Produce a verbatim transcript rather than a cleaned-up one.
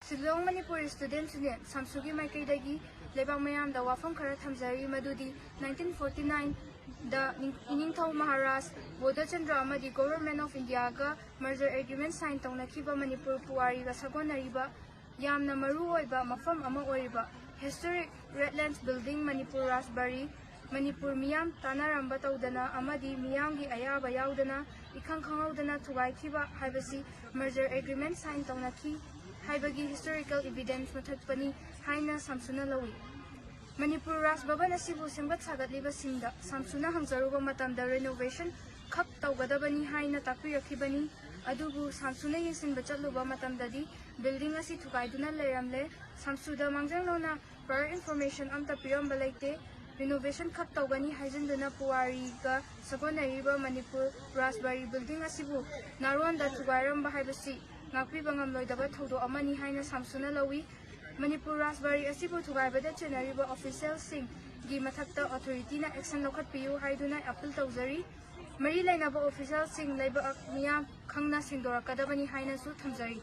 Shillong Manipur student union ꯁꯥꯝꯁꯨꯒꯤ ꯃꯥꯏꯀꯩꯗꯒꯤ ꯂꯩꯕꯥꯛ ꯃꯌꯥꯝꯗ ꯋꯥꯐꯝ ꯈꯔ ꯊꯝꯖꯔꯤ, ꯃꯗꯨꯗꯤ nineteen forty nine ꯗ ꯅꯤꯡ-, ꯏꯅꯤꯡꯊꯧ ꯃꯍꯥꯔꯥꯖ ꯕꯣꯙꯆꯟꯗ꯭ꯔ ꯑꯃꯗꯤ Government of India ꯒ merger agreement sign ꯇꯧꯅꯈꯤꯕ ꯃꯅꯤꯄꯨꯔ ꯄꯨꯋꯥꯔꯤꯒ ꯁꯥꯒꯣꯟꯅꯔꯤꯕ ꯌꯥꯝꯅ ꯃꯔꯨ ꯑꯣꯏꯕ ꯃꯐꯝ ꯑꯃ ꯑꯣꯏꯔꯤꯕ historic Redlands building Manipur ꯔꯥꯖꯕꯥꯔꯤ Manipur ꯃꯤꯌꯥꯝ ꯇꯥꯟꯅꯔꯝꯕ ꯇꯧꯗꯅ ꯑꯃꯗꯤ ꯃꯤꯌꯥꯝꯒꯤ ꯑꯌꯥꯕ ꯌꯥꯎꯗꯅ ꯏꯈꯪ ꯈꯪꯍꯧꯗꯅ ꯊꯨꯒꯥꯏꯈꯤꯕ ꯍꯥꯏꯕꯁꯤ merger agreement sign ꯇꯧꯅꯈꯤ ꯍꯥꯏꯕꯒꯤ historical evidence ꯃꯊꯛꯄꯅꯤ ꯍꯥꯏꯅ ꯁꯥꯝꯁꯨꯅ ꯂꯧꯏ꯫ ꯃꯅꯤꯄꯨꯔ ꯔꯥꯖ ꯚꯕꯟ ꯑꯁꯤꯕꯨ ꯁꯦꯝꯒꯠ ꯁꯥꯒꯠꯂꯤꯕꯁꯤꯡꯗ ꯁꯥꯝꯁꯨꯅ ꯍꯪꯖꯔꯨꯕ ꯃꯇꯝꯗ renovation ꯈꯛ ꯇꯧꯒꯗꯕꯅꯤ ꯍꯥꯏꯅ ꯇꯥꯛꯄꯤꯔꯛꯈꯤꯕꯅꯤ꯫ ꯑꯗꯨꯕꯨ ꯁꯥꯝꯁꯨꯅ ꯌꯦꯡꯁꯤꯟꯕ ꯆꯠꯂꯨꯕ ꯃꯇꯝꯗꯗꯤ building ꯑꯁꯤ ꯊꯨꯒꯥꯏꯗꯨꯅ ꯂꯩꯔꯝꯂꯦ꯫ ꯁꯥꯝꯁꯨꯗ ꯃꯥꯡꯖꯧꯅꯅ prior information ꯑꯝꯇ ꯄꯤꯔꯝꯕ ꯂꯩꯇꯦ꯫ Renovation ꯈꯛ ꯇꯧꯒꯅꯤ ꯍꯥꯏꯖꯤꯟꯗꯨꯅ ꯄꯨꯋꯥꯔꯤꯒ ꯁꯥꯒꯣꯟꯅꯔꯤꯕ ꯃꯅꯤꯄꯨꯔ ꯔꯥꯖꯕꯥꯔꯤ building ꯑꯁꯤꯕꯨ ꯅꯥꯔꯣꯟꯗ ꯊꯨꯒꯥꯏꯔꯝꯕ ꯍꯥꯏꯕꯁꯤ ꯉꯥꯛꯄꯤꯕ ꯉꯝꯂꯣꯏꯗꯕ ꯊꯧꯗꯣꯛ ꯑꯃꯅꯤ ꯍꯥꯏꯅ ꯁꯥꯝꯁꯨꯅ ꯂꯧꯏ꯫ ꯃꯅꯤꯄꯨꯔ ꯔꯥꯖꯕꯥꯔꯤ ꯑꯁꯤꯕꯨ ꯊꯨꯒꯥꯏꯕꯗ ꯆꯦꯟꯅꯔꯤꯕ official ꯁꯤꯡꯒꯤ ꯃꯊꯛꯇ authority ꯅ action ꯂꯧꯈꯠꯄꯤꯌꯨ ꯍꯥꯏꯗꯨꯅ appeal ꯇꯧꯖꯔꯤ꯫ ꯃꯔꯤ ꯂꯩꯅꯕ official ꯁꯤꯡ ꯂꯩꯕꯥꯛ ꯃꯤꯌꯥꯝ ꯈꯪꯅ ꯁꯦꯡꯗꯣꯔꯛꯀꯗꯕꯅꯤ ꯍꯥꯏꯅꯁꯨ ꯊꯝꯖꯔꯤ꯫